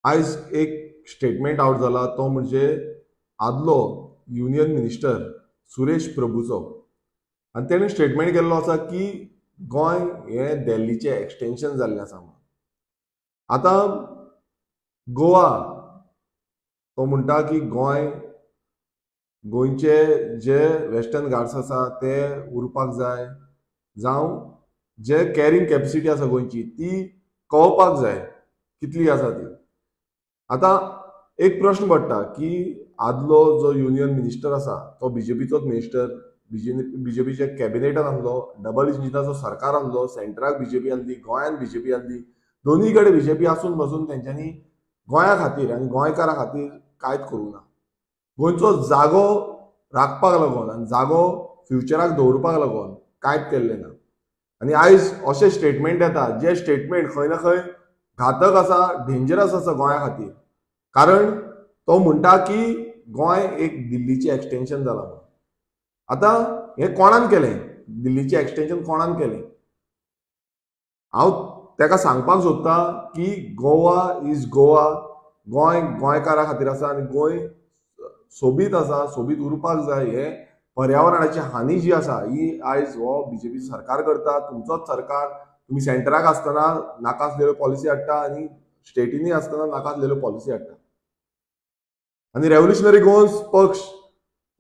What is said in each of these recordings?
आयज एक statement out जाला तो म्हणजे आदलो युनियन मिनिस्टर सुरेश प्रभूचो, आनी तेणें स्टेटमेंट केल्लो आसा की गोंय हें दिल्लीचें एक्सटेंशन जाल्लें आसा म्हणून. आतां गोवा तो म्हणटा की गोंय गोंयचे जे वेस्टर्न घाट्स आसा ते उरपाक जाय, जावं जे कॅरिंग कॅपेसिटी आसा गोंयची ती कळपाक जाय कितली आसा ती. आतां एक प्रश्न पडटा की आदलो जो युनियन मिनिस्टर आसा तो बीजेपीचोच मिनिस्टर, बीजेपीच्या कॅबिनेटान आसलो, डबल इंजिनाचो सरकार आसलो, सेंटराक बीजेपी आसली, गोंयांत बीजेपी आसली, दोनूय कडेन बीजेपी आसून बसून तेंच्यांनी गोंया खातीर आनी गोंयकारां खातीर कांयच करूंक ना. गोंयचो जागो राखपाक लागून आनी जागो फ्युचराक दवरपाक लागून कांयच केल्लें ना. आनी आयज अशें स्टेटमेंट येता जे स्टेटमेंट खंय ना खंय घातक आसा, डेंजरस आसा गोंया खातीर. कारण तो म्हणटा की गोंय एक दिल्लीचें एक्सटेंशन जालां म्हणून. आतां हें कोणान केलें? दिल्लीचें एक्सटेंशन कोणान केलें? हांव तेका सांगपाक सोदता की गोवा is Goa, Goa गोंयकारां खातीर आसा आनी गोंय सोबीत आसा, सोबीत उरपाक जाय. हे पर्यावरणाची हानी जी आसा ही आयज हो बीजेपी सरकार करता. तुमचोच सरकार, तुमी सेंटराक आसतना नाका आसलेल्यो पॉलिसी हाडटा आनी स्टेटींनी आसतना नाका आसलेल्यो पॉलिसी हाडटा. आनी रेव्होल्युशनरी गोवन्स पक्ष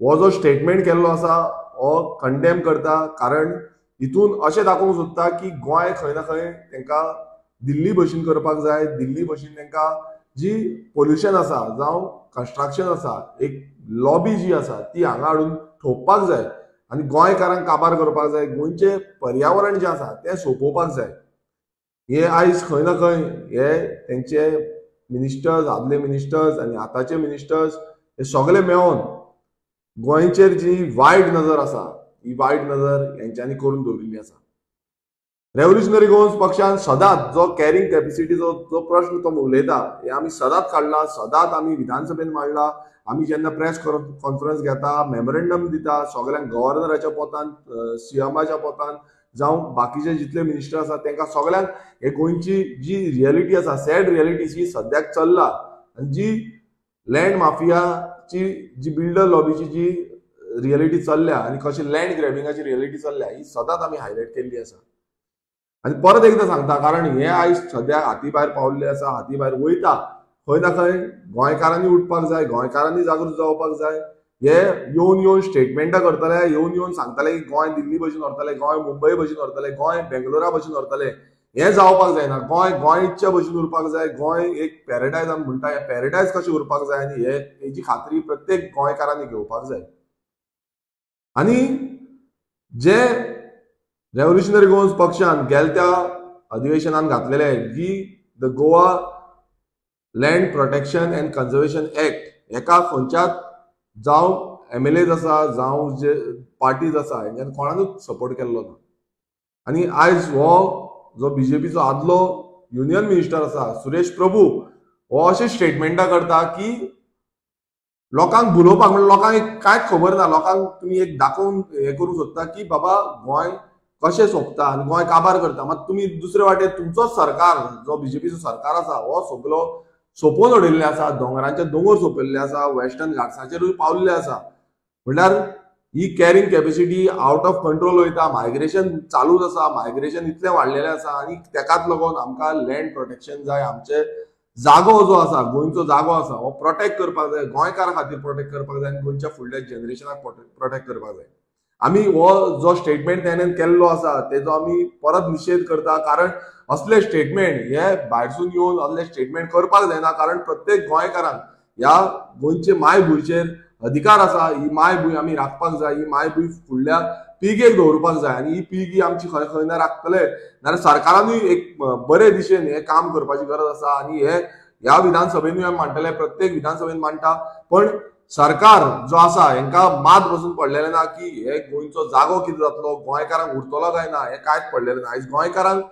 हो जो स्टेटमेंट केल्लो आसा हो कंडेम करता, कारण हितून अशें दाखोवंक सोदता की गोंय खंय ना खंय तांकां दिल्ली भशेन करपाक जाय, दिल्ली भशेन तांकां जी पोल्युशन आसा जावं कन्स्ट्रक्शन आसा, एक लॉबी जी आसा ती हांगा हाडून थोपपाक जाय आनी गोंयकारांक काबार करपाक जाय, गोंयचें पर्यावरण जें आसा तें सोंपोवपाक जाय. हे आयज खंय ना खंय हे तेंचे मिनिस्टर्स, आदले मिनिस्टर्स आनी आतांचे मिनिस्टर्स हे सगळे मेळोन गोंयचेर जी वायट नजर आसा ही वायट नजर हेंच्यांनी करून दवरिल्ली आसा. रेव्होल्युशनरी गोवन्स पक्षान सदांच जो कॅरिंग कॅपेसिटीचो जो प्रश्न तो उलयता हे आमी सदांच काडला, सदांच आमी विधानसभेन मांडला. आमी जेन्ना प्रेस कॉन्फरन्स घेता, मेमोरेंडम दिता सगळ्यांक, गव्हर्नराच्या पोतान, सीएमाच्या पोतान, जावं बाकीचे जितले मिनिस्टर आसा तांकां सगळ्यांक हे गोंयची जी रियलिटी आसा, सॅड रियलिटी जी सद्याक चल्ला आनी जी लँड माफियाची जी बिल्डर लॉबीची जी रियलिटी चल्ल्या आनी कशी लँड ग्रॅबिंगाची रियलिटी चल्ल्या ही सदांच आमी हायलायट केल्ली आसा. आनी परत एकदां सांगता, कारण हे आयज सद्याक हाती भायर पावल्ले आसा, हाती भायर वयता. खंय ना खंय गोंयकारांनी उठपाक जाय, गोंयकारांनी जागृत जावपाक जाय. हे येवन येवन स्टेटमेंटां करतले, येवन येवन सांगतले की गोंय दिल्ली भशेन व्हरतले, गोंय मुंबय भशेन व्हरतले, गोंय बेंगलोरा भशेन व्हरतले. हें जावपाक जायना. गोंय गोंयच्या भशेन उरपाक जाय. गोंय एक पॅरेडायज आमी म्हणटा, हें पॅरेडायज कशें उरपाक जाय आनी हे हेजी खात्री प्रत्येक गोंयकारांनी घेवपाक जाय. आनी जे रेव्होल्युशनरी गोवन्स पक्षान गेल्या अधिवेशनान घातलेले जी the Goa land protection and conservation act हेका खंयच्याच जावं एमएलएज आसा जावं जे पार्टीज आसा हेंच्यान कोणानूच सपोर्ट केल्लो ना. आनी आयज हो जो बीजेपीचो आदलो युनियन मिनिस्टर आसा सुरेश प्रभू हो अशें स्टेटमेंटां करता की लोकांक भुलोवपाक, म्हणल्यार लोकांक एक कांयच खबर ना, लोकांक तुमी एक दाखोवन हें करूंक सोदता की बाबा गोंय कशें सोंपता आनी गोंय काबार करता. मात तुमी दुसरे वाटेन तुमचोच सरकार जो बीजेपीचो सरकार आसा हो सगलो सोंपोवन उडयल्ले आसा, दोंगरांचे दोंगर सोंपयल्ले आसा, वेस्टर्न घाट्साचेरूय पावल्ले आसा. म्हणल्यार ही carrying capacity out of control वयता, मायग्रेशन चालूच आसा, मायग्रेशन इतलें वाडलेलें आसा आनी तेकाच लागून आमकां लँड प्रोटेक्शन जाय. आमचे जागो जो आसा, गोंयचो जागो आसा हो प्रोटेक्ट करपाक जाय, गोंयकारां खातीर प्रोटेक्ट करपाक जाय आनी गोंयच्या फुडल्या जनरेशनाक प्रोटेक्ट करपाक जाय. आमी हो जो स्टेटमेंट तेणें केल्लो आसा तेजो आमी परत निशेध करता, कारण असले स्टेटमेंट हे भायरसून येवन असले स्टेटमेंट करपाक जायना. कारण प्रत्येक गोंयकारांक ह्या गोंयचे मायभूंयचेर अधिकार आसा. ही मायभूंय आमी राखपाक जाय, ही मायभूंय फुडल्या पिळगेक दवरपाक जाय आनी ही पिळगी आमची खंय खंय ना राखतले नाजाल्यार सरकारानूय एक बरे दिशेन हें काम करपाची गरज आसा. आनी हे ह्या विधानसभेनूय आमी मांडटले, प्रत्येक विधानसभेन मांडटा, पण सरकार जो आसा हेंकां मात बसून पडलेलें ना की हे गोंयचो जागो कितें जातलो, गोंयकारांक उरतलो काय ना, हें कांयच पडलेलें ना. आयज गोंयकारांक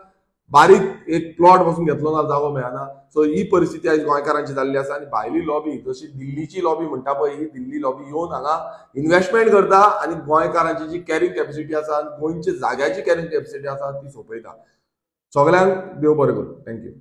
बारीक एक प्लॉट बसून घेतलो ना, जागो मेळना. सो ही परिस्थिती आयज गोंयकारांची जाल्ली आसा. आनी भायली लॉबी, जशी दिल्लीची लॉबी म्हणटा पळय, ही दिल्ली लॉबी येवन हांगा इन्व्हेस्टमेंट करता आनी गोंयकारांची जी कॅरिंग कॅपेसिटी आसा, गोंयच्या जाग्याची कॅरिंग कॅपेसिटी आसा ती सोंपयता. सगल्यांक देव बरें करूं. Thank you.